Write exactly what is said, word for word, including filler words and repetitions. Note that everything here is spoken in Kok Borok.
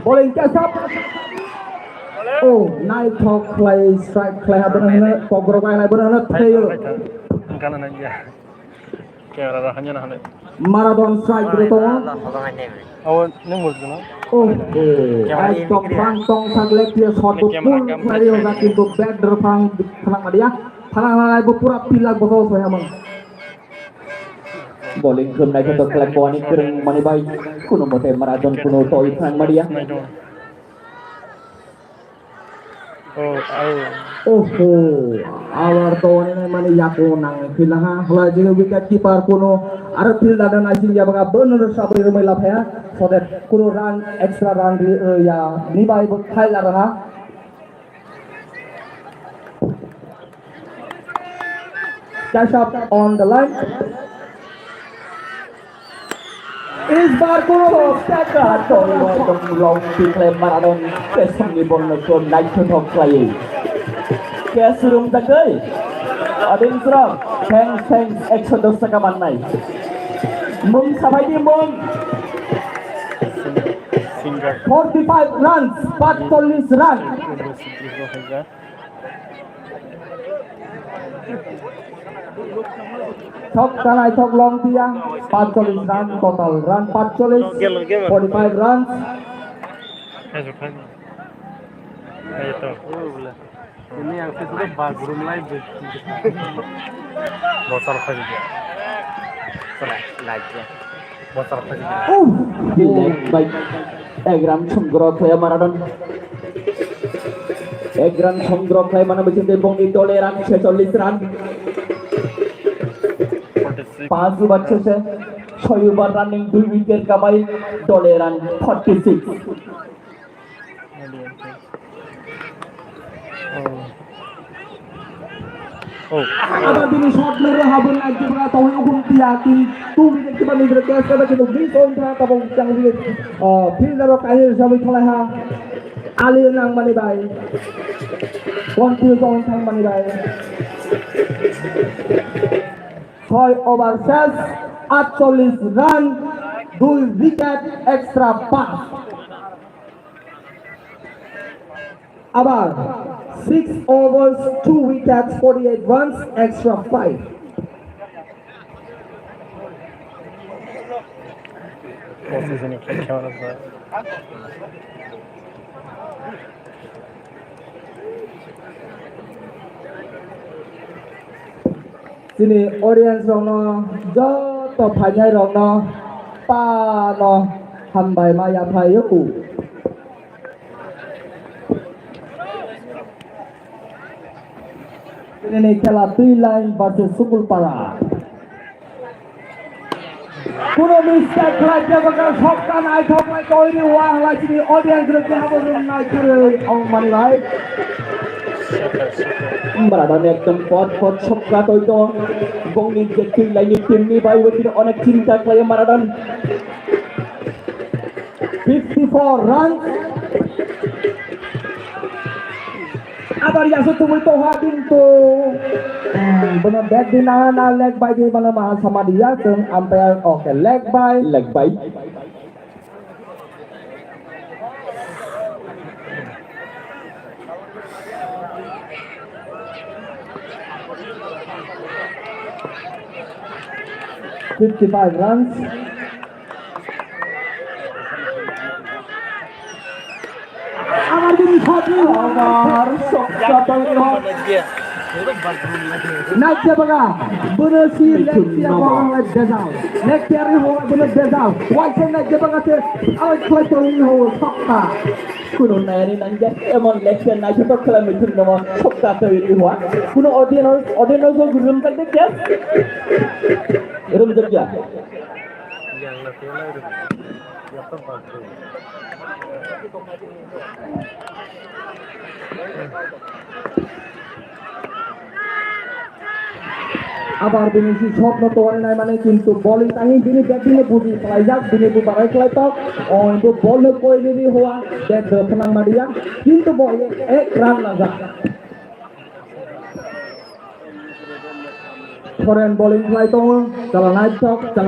Bowling catch up. Oh, naithok khlai strike khlai ha bono hino, kokrok bai nai bono hino, thayo. Gana na ya. Camera ra hanya na hale. Maradon strike bro to. Awo nung mo gana. Oh, oh. Ekdom phrang tong sak left field shot bo pull khlai ri hoga kintu bat dor phrang phrang madia. Phrang lai bo pura pillar bo so hamang. Bowling khum naithotok khlai bo ani kwrwng mani bai. Kuno mote Maradon kuno toi phrang madia. Oh, oh. Oho, abar to ani nai mani yako nang khila ha. Hola jini wicket keeper kuno aro fielder na naising ya baga bono sabri rumai laphaya. So that kuno run, extra run ri, ya ni bai bo khai la raha. Catch up on the line. Is bar kuno. Taka to long pick le Maradon. Kesongni ball no ko naithotok khlaiwi. Kes rum jagai. Adin srong. Thanks, thanks. Ekso dos taka mannai. Mung sabai di mung. Singer. Forty-five runs, patchollis run. Thok tanai thok long dia, patchollis run, total run patchollis, forty-five runs. Ayo, ayo to. Ini yang sih sudah bagus, belum lagi. Bocor kha jodi. Chwla, lajya. Bocor kha jodi. Uff, leg bai. Ek run songro khlai Maradon. Ek run songro khlai mano bising tei bongni dole run ছেচল্লিশ run. Forty six. Panch over sese, soi over running dui wicket kabai dole run forty six. Oh. Aba bini shot nero habun nai jibra tong ugun tia kin tu wicket kiba nidra gas kada kitu bini tong tra tabong chang wicket. Oh, fielder rok kahir sabai thalai ha. Ali nang mani bai. Confuse on thang mani bai. Soi over ses, আটচল্লিশ run, dui wicket, extra পাঁচ. Abar, six overs, two wickets, forty-eight runs, extra five. Chini audience rokno, joto phainai rokno pano hambai ma yaphaio. Chini khela Twi Line versus Sukulpara. Kuno mistake khlai khe bwkha sokta naithok khlai tongwi wang lai chini audience rok khe abo room nai khurwi ong mani lai. Maradon ekdom pot pot sokta toi to. Bongni je Twi Line ni team ni bai witini onek chinta khlai Maradon. Fifty four runs. Abar yaso tubui toha kintu, hmm, bono bat di na na leg bai di bono maha sama dia chwng umpire, okay, leg bai. Leg bai. Fifty five runs. Amar bini sadi. Amar soksa tangwi hok. Naikhe baga. Bono si lektia baga dejao. Lektia ri ho bono dejao. Waisa naikhe baga se. Ai khoi tangwi ho soksa. Kuno nayani nangya. Emon lektia naikhe to khela mitin namo. Soksa tangwi ho. Kuno audience, audience ho gulum tak de kya? Rum tak kya? Abar bini si shot no tongwi nai mane kintu bowling tangwi bini batting no buji khlaijak, bini bo barai khlai tok. O hintu ball no koi nini hoa, bat do phnang madia. Kintu bo ek run najak. Foreign bowling khlai tongo, chala naithok.